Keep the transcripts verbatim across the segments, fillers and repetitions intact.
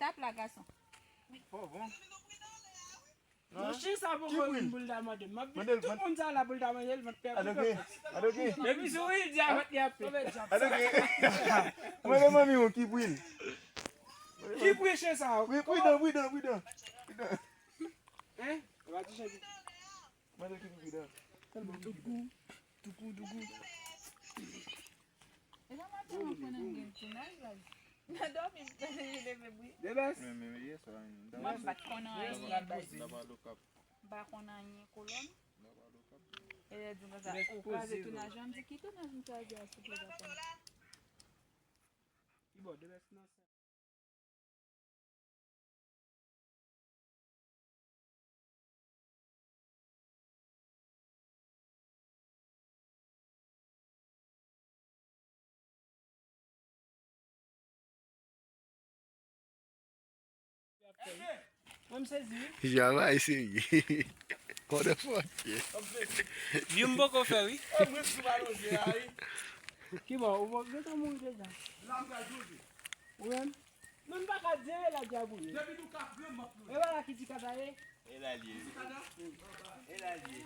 Tap la, gason. Oh, bon. Monchè, sa poko vin pou l ta mande. M ap di tout moun sa la pou l ta mande, l vant pè pou pè. Depi sou Wildy a vant li ap pè. Mande manmi w ki bri l. Ki bri chen sa? Pridan, pridan, pridan. Hein? Ou pa ti chen ki. Mande ki bri pridan. Dougou, dougou, dougou. E pa maten mwen konnen m gen tounaj la. Nan dòmi, m leve bri. Debès. Men, men, men, yè sa, m pa konn anyen, baz. M pa konn anyen, kolòn. E lè di m konsa, ou kraze tounaj lan, m di, "Ki tounaj m kraze a, souple, papa?" Ki bò, Debès nan. Mwen m sezi, wi. Javay serye. Motherfucker. View m poko fè, wi. Ki bò, ou poko gentan mouri deja. Ou menm? Nou, n pa ka di anyen la, dyab ou ye. E wala ki di kaka ye. E la l ye. E la l ye.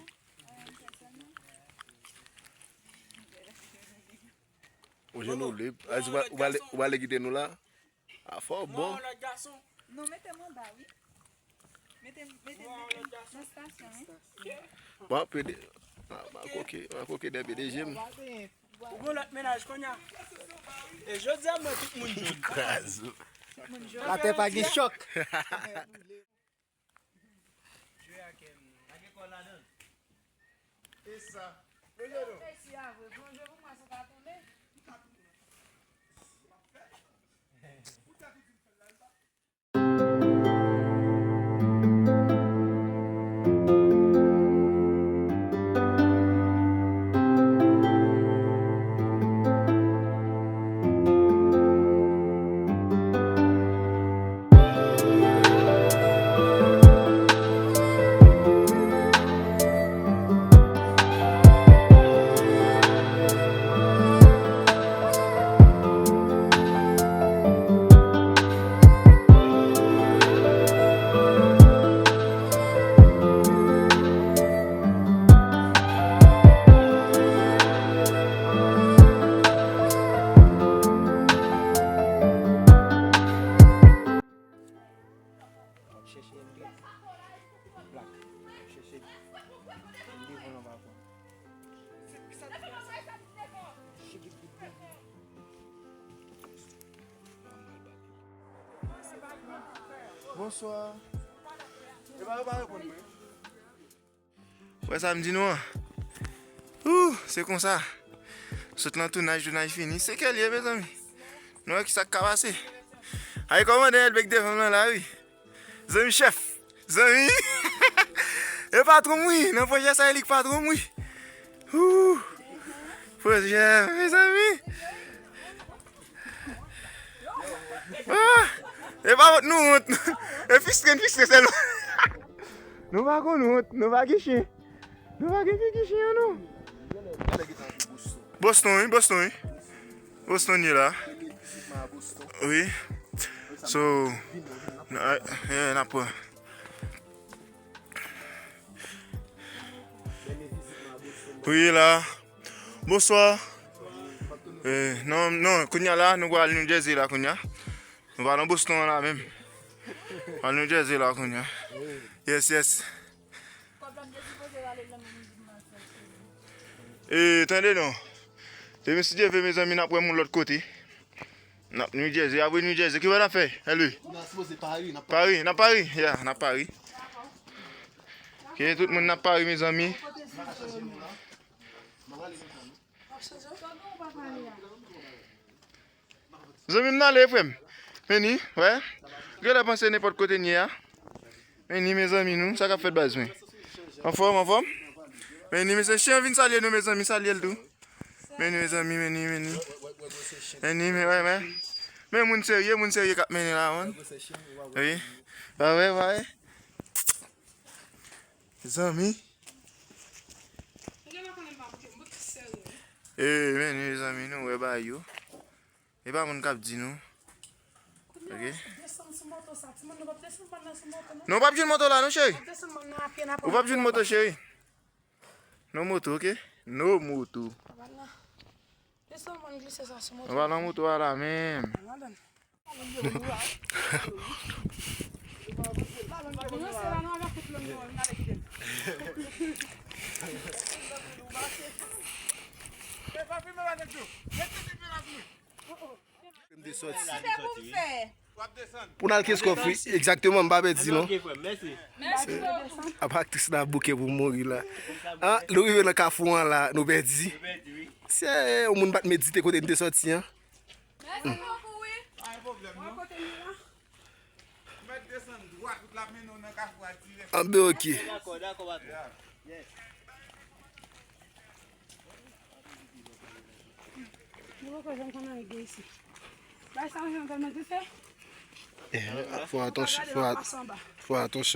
Ou jwenn nou lib. Ou pale, ou pale kite nou la. A fò bon. Non, mete m anba, wi. Mete, mete, mete nan estasyon, wi. Bon, pede. Ah, ma koke, ma koke de pede je m. Ou gon lòt mennaj kounye a. E jodi a, mwen, tout moun jòl. Kraz. Tout moun jòl. Latè pa gen chòk. Jwe ak, em, pa gen kò ladan l. E sa. Plonje non. Plonje pou mwen, se pa tonbe. M ap chèche M D Black. M ap chèche M D Volan pa pran. Bonswa. Epa yo pa reponn mwen. Wè sa m di nou an. Ooh, se konsa. Sot nan tounaj, tounaj fini. Se kè l ye, mezanmi. Nou wè ki sa k ka pase. Ay, kòmandan Elbek devan mwen la, wi. Zanmi chèf. Zanmi. E patwon m, wi. Nan pwojè sa, e li k patwon m, wi. Ooh. Pwojè, mezanmi. Ah, e pa wont nou wont. E fistre n fistre sèlman. Nou pa konn wont, nou pa gen chen. Nou pa gen figi chen an, non. Boston, wi, Boston, wi. Boston ye la. Wi. So, n a, eh, n a pran. Wi, la. Bonswa. Eh, non, non, kounye a la, nou pral New Jersey la kounye a. Nou pa nan Boston an la menm. Al New Jersey la kounye a. Yes, yes. E, tande non. Demen si Dye vle, mezanmi, n ap wè moun lòt kote. N ap New Jersey, apre New Jersey, ki bò n ap fè? Elwi? N ap sipoze Paris, n ap Paris, n ap Paris, yeah, n ap Paris. Ke tout moun n ap Paris, mezanmi. Zanmi m nan ale, frè m. Meni, wè. Genlè panse nenpòt kote n ye a. Meni, mezanmi, nou, sa k ap fèt baz mwen? Anfòm, anfòm? Meni, mesye, chen an vin salye nou, mezanmi, salye l tou. Meni, mezanmi, meni, meni. Meni, men, wè, men. Men moun serye, moun serye k ap mennen la, man. Wi. Pa vre, pa vre. Zanmi. E, men, mezanmi, nou wè bagay yo. E pa moun k ap di nou. Ok? Moto sa, timoun, nou p ap desann bann nan sou moto, non. Non, w p ap jwenn moto la, non, cheri. N ap desann bann nan a pye, n ap... Ou p ap jwenn moto, cheri. Non moto, oke? Non moto. Bann nan. Desann bann glise sa sou moto. Nou pa nan moto a la menm. Ann adan. M te sòti. Pou n al Kenskòf, wi. Egzakteman, m pa pèdi, non. Apa aktris la bouke pou mouri la. Ah, nou rive nan kafou an la, nou pèdi. Se yon moun pa t medite kote n te sòti an. Mèsi bokou, wi. Mwen kote nou la. Mèt desann dwat, wout la mennen w nan kafou a dirèk. Anben, oke. Dakò, dakò, patwon. Yes. Nou poko janm konn anyen gen isi. Bay sa, ou janm konn mete fè? Eh, fò atansyon, fò at-, fò atansyon.